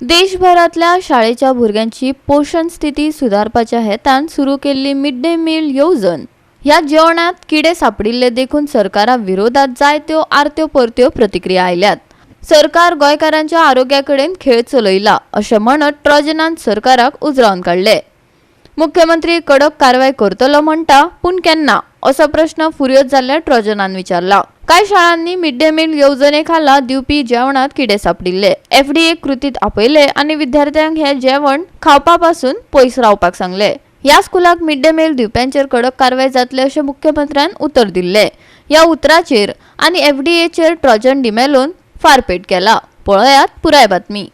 देशभरातल्या शाळेच्या भुरग्यांची पोशण स्थिती सुदारपाच्या हेतान सुरू केल्ली मिड डे मील येवजण ह्या जेवणात किडे सापडिल्ले देखून सरकारा विरोधात जायत्यो आरत्यो परत्यो प्रतिक्रिया आयल्यात. सरकार गोंयकारांच्या आरोग्या कडेन खेळ चलयला अशें म्हणत ट्रोजनान सरकाराक उजरावन काडले. मुख्यमंत्री कडक कारवाय करतलो म्हणटा, पूण केन्ना असो प्रश्न फुर्योज जाल्ल्या ट्रोजनान विचारला. कांय शाळांनी मिड डे मील येवजणे खाला दिवपी जेवणात किडे सापडिल्ले. एफडीए कृतीत आपयले आनी विद्यार्थ्यांक हे जेवण खावपा पासून पयस रावपाक सांगले. ह्या स्कुलाक मिड डे मील दिवप्यांचेर कडक कारवाय जातली अशें मुख्यमंत्र्यान उतर दिल्लें. ह्या उतराचेर आनी एफडीएचेर ट्रोजन डिमेलोन फारपेट केला. पळयात पुराय बातमी.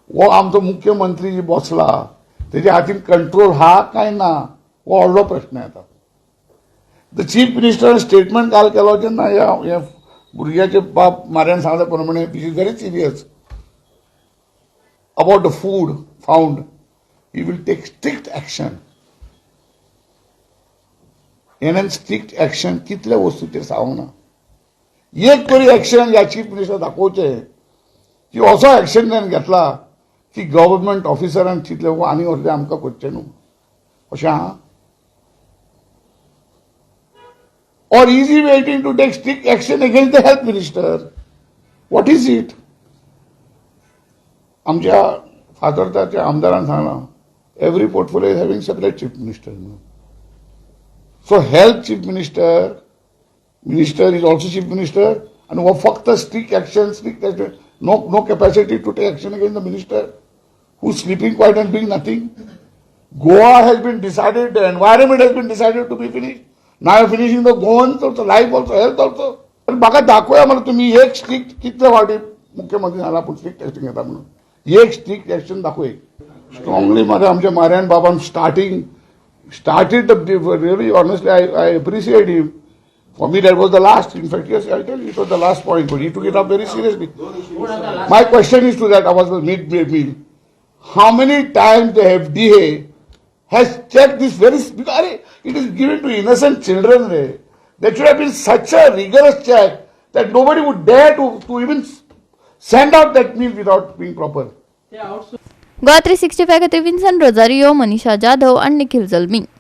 हो आमचो मुख्यमंत्री जी बसला तेच्या हातीन कंट्रोल हा काय ना, हो व्हडलो प्रश्न येता. The chief मिनिस्टरान स्टेटमेंट काल केलो जेन्ना ह्या ह्या भुरग्याचे बाप मार्यान सांगल्या प्रमाणे, this is very serious about the food found, he will take strict action. हेणेन strict action कितल्या वस्तूचेर सांगूंक ना. एक तरी एक्शन ह्या चीफ मिनिस्टर दाखोवचें की असो एक्शन त्याने घेतला की गव्हर्नमेंट ऑफिसरान चिंतलें, हो आनी असलें आमकां करचें न्हू अशें आहा. Or is he waiting to take strict action against the health minister? What is it? आमच्या फातोर्दाच्या आमदारान सांगलां, every portfolio is having separate chief minister म्हणून. So health chief minister is also chief minister आनी हो फक्त strict action, strict action, no capacity to take action against the minister who sleeping quiet and doing nothing. Goa has been decided, the environment has been decided to be finished. Now you're finishing the Goans also, life also, health also. पण म्हाका दाखोवया मरे तुमी एक strict, कितले फावटी मुख्यमंत्री सांगला आपूण स्ट्रिक्ट एक्शन घेता म्हणून, एक स्ट्रिक्ट एक्शन दाखोय स्ट्रॉंगली. म्हाका आमच्या मार्यान बाबान starting started the really, honestly, I appreciate him. For me, that was the last. In fact, yes, I tell you, it was the last point, but he took it up very seriously. My question is to that about the mid-day meal. How many times the FDA has checked this very, because arey, it is given to innocent children. Re. There should have been such a rigorous check that nobody would dare to even send out that meal without being proper. Goa 365 खातीर Vinson Rosario, मनीषा जाधव आनी निखिल जल्मी.